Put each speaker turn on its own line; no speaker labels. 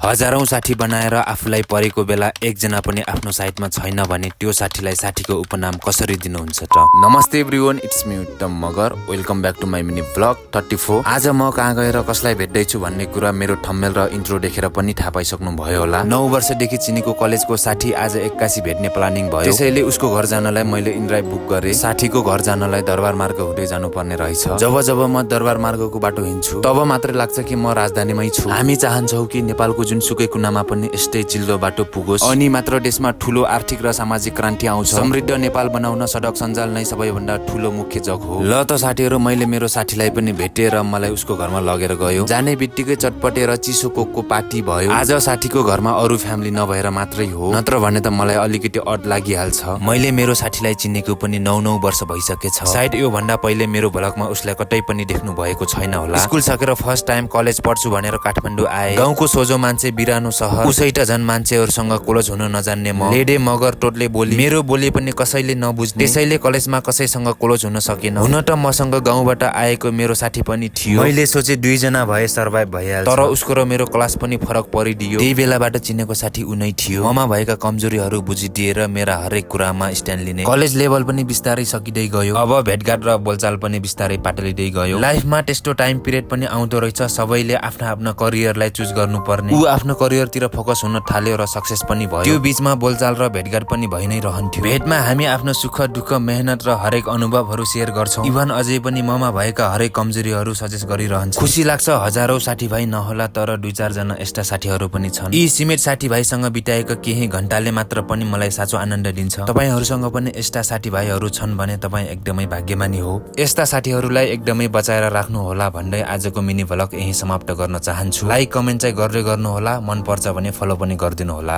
हजारौं साथी बनाएर आफूलाई परेको बेला एकजना पनि आफ्नो साइडमा छैन भने त्यो साथीलाई साथीको उपनाम कसरी दिनुहुन्छ त? नमस्ते everyone, it's me Uttam Magar. Welcome back to my mini blog 34। आज म कहाँ गएर कसलाई भेट्दैछु भन्ने कुरा मेरो थम्बनेल र इन्ट्रो देखेर पनि थाहा पाइसक्नु भयो होला। 9 वर्षदेखि चिनेको कलेजको साथी आज एक्कासी भेट्ने प्लानिङ भयो। त्यसैले उसको घर जानलाई मैले इनड्राइभ बुक गरे। साथीको घर जानलाई दरबार मार्ग हुँदै जानुपर्ने रहेछ। जब म दरबार मार्गको बाटो हिँड्छु तब मात्रै लाग्छ कि म राजधानीमै छु। हामी चाहन्छौँ कि नेपालको जुनसुकै कुनामा पनि यस्तै चिल्लो बाटो पुगोस् अनि मात्र देशमा ठूलो आर्थिक र सामाजिक क्रान्ति आउँछ। समृद्ध नेपाल बनाउन सडक सञ्जाल नै सबैभन्दा ठूलो मुख्य जग हो। ल त साथीहरू, मैले मेरो साथीलाई पनि भेटेँ र मलाई उसको घरमा लगेर गयो। जाने बित्तिकै चटपटेर चिसो कोकको पार्टी भयो। आज साथीको घरमा अरू फ्यामिली नभएर मात्रै हो, नत्र भने त मलाई अलिकति अड लागिहाल्छ। मैले मेरो साथीलाई चिनेको पनि 9 वर्ष भइसकेछ। सायद यो भन्दा पहिले मेरो भ्लगमा उसलाई कतै पनि देख्नु भएको छैन होला। स्कुल सकेर फर्स्ट टाइम कलेज पढ्छु भनेर काठमाडौँ आए। गाउँको सोझो मान्छे, बिरानो सहर, उसै त झन् मान्छेहरूसँग क्लोज हुन नजान्ने म, लेडे मगर टोटले बोली, मेरो बोली पनि कसैले नबुझ्ने, त्यसैले कलेजमा कसैसँग क्लोज हुन सकेन। हुन त मसँग गाउँबाट आएको मेरो साथी पनि थियो। मैले सोचे दुईजना भए सर्भाइभ भइहाल्छ, तर उसको र मेरो क्लास पनि फरक परिदियो। त्यही बेलाबाट चिनेको साथी उनै थियो। ममा भएका कमजोरीहरू बुझिदिएर मेरा हरेक कुरामा स्ट्यान्ड लिने। कलेज लेभल पनि बिस्तारै सकिँदै गयो। अब भेटघाट र बोलचाल पनि बिस्तारै पाटलिँदै गयो। लाइफमा त्यस्तो टाइम पिरियड पनि आउँदो रहेछ, सबैले आफ्ना आफ्ना करियरलाई चुज गर्नुपर्ने। ऊ आफ्नो करियरतिर फोकस हुन थाल्यो र सक्सेस पनि भयो। त्यो बीचमा बोलचाल र भेटघाट पनि भइ नै रहन्थ्यो। भेटमा हामी आफ्नो सुख दुःख, मेहनत र हरेक अनुभवहरू सेयर गर्छौं। इभन अझै पनि ममा भएका हरेक कमजोरीहरू सजेस्ट गरिरहन्छ। खुसी लाग्छ हजारौं साथीभाइ नहोला, तर 2-4 जना यस्ता साथीहरू पनि छन्। यी सीमित साथीभाइसँग बिताएका केही घण्टाले मात्र पनि मलाई साँचो आनन्द दिन्छ। तपाईहरुसँग पनि यस्ता साथीभाइहरू छन् भने तपाई एकदमै भाग्यमानी हो। यस्ता साथीहरूलाई एकदमै बचाएर राख्नु होला भन्दै आजको मिनी भ्लग यही समाप्त गर्न चाहन्छु। लाइक कमेन्ट चाहिँ गर्दै गर्नु होला, मन पर्छ भने फलो पनि गरिदिनु होला।